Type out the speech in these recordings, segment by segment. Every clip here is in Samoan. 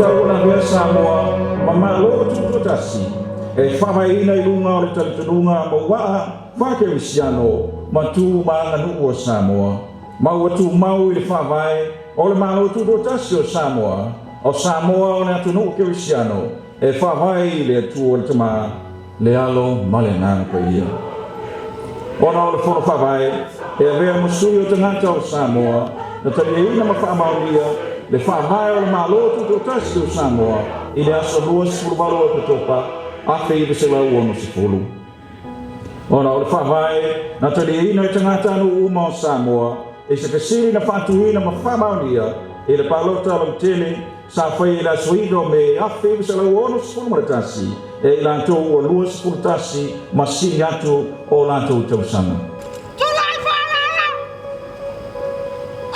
tatau ona avea Samoa ma Malo Tutoatasi e faavaeina i luga o le talitonuga mauaa faa-kerisiano ma tu ma aganuu a Samoa, ma ua tumau i le Faavae o le Malo Tutoatasi o Samoa, o Samoa o le atunuu kerisiano e faavae i le Atua le Tama, le Alo ma le Agaga Paia. Ona o le Fono Faavae e avea ma sui o tagata o Samoa na taliaina ma faamaonia le Faavae o le Malo Tutoatasi o Samoa i le aso 28 o Oketopa 1960. Ona o le Faavae na taliaina e tagatanuu uma o Samoa i se fesili na faatuina ma faamaonia i le palota lautele sa faia i le aso 9 o Me 1961 e i latou ua 21 ma sili atu o latou tausaga. Tulai faalala!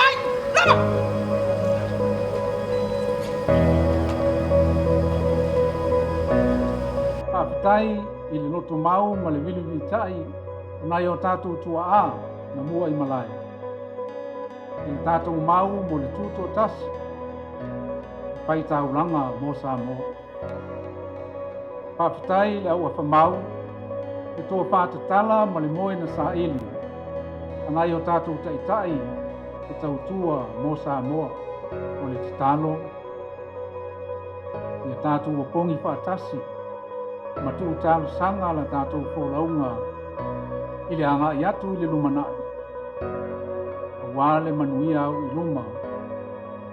Ai, lava! Faafetai i le lotomau ma le vilivilitai o nai o tatou tuaa na mua i malae. I le tatou mau mo le tutoatasi, e fai taulaga mo Samoa. Faafetai i le auafa mau, le tofa tatala ma le moe na saili a nai o tatou taitai e tautua mo Samoa. O le tatalo, ia tatou opogi faatasi ma tuu talosaga la tatou folauga i le agai atu i le lumanai, aua le manuia au i luma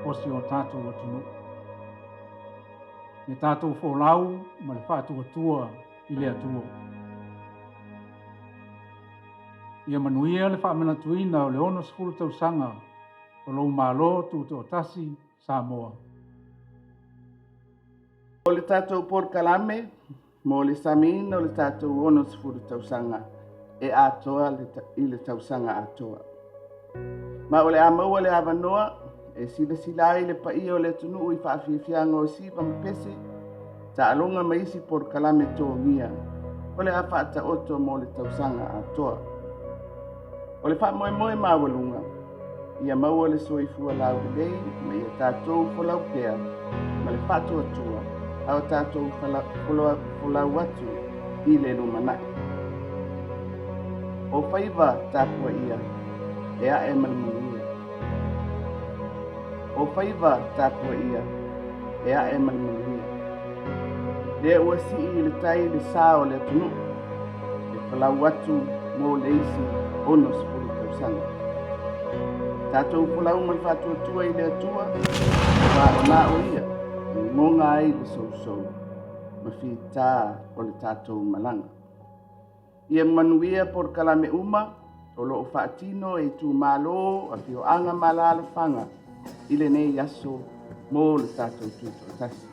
o si o tatou atunuu. Ia tatou folau ma le faatuatua i le Atua. Ia manuia le faamanatuina o le 60 tausaga o lou Malo Tutoatasi Samoa. O le tatou polokalame mo le samiina o le tatou 60 tausaga e atoa i le tausaga atoa. Ma o le a maua le avanoa e silasila ai le paia o le atunuu i faafiafiaga o siva ma pese, taaloga ma isi polokalame togia o le a faataoto mo le tausaga atoa. O le faamoemoe maualuga, ia maua le soifua laulelei ma ia tatou folau pea ma le faatuatua a o tatou folau atu i le lumanai. O faiva tapuaia e ae ma le manuia. O faiva tapuaia e ae ma le manuia. Lea ua sii i le tai le sa o le atunuu e folau atu mo le isi 60 tausaga. Tatou folau ma le faatuatua i le Atua, aua o na o ia e goga ai le sousou ma fita o le tatou malaga. Ia manuia polokalame uma o lo o faatino e itumalo, afioaga ma alaalafaga i lenei aso mo le tatou tutoatasi.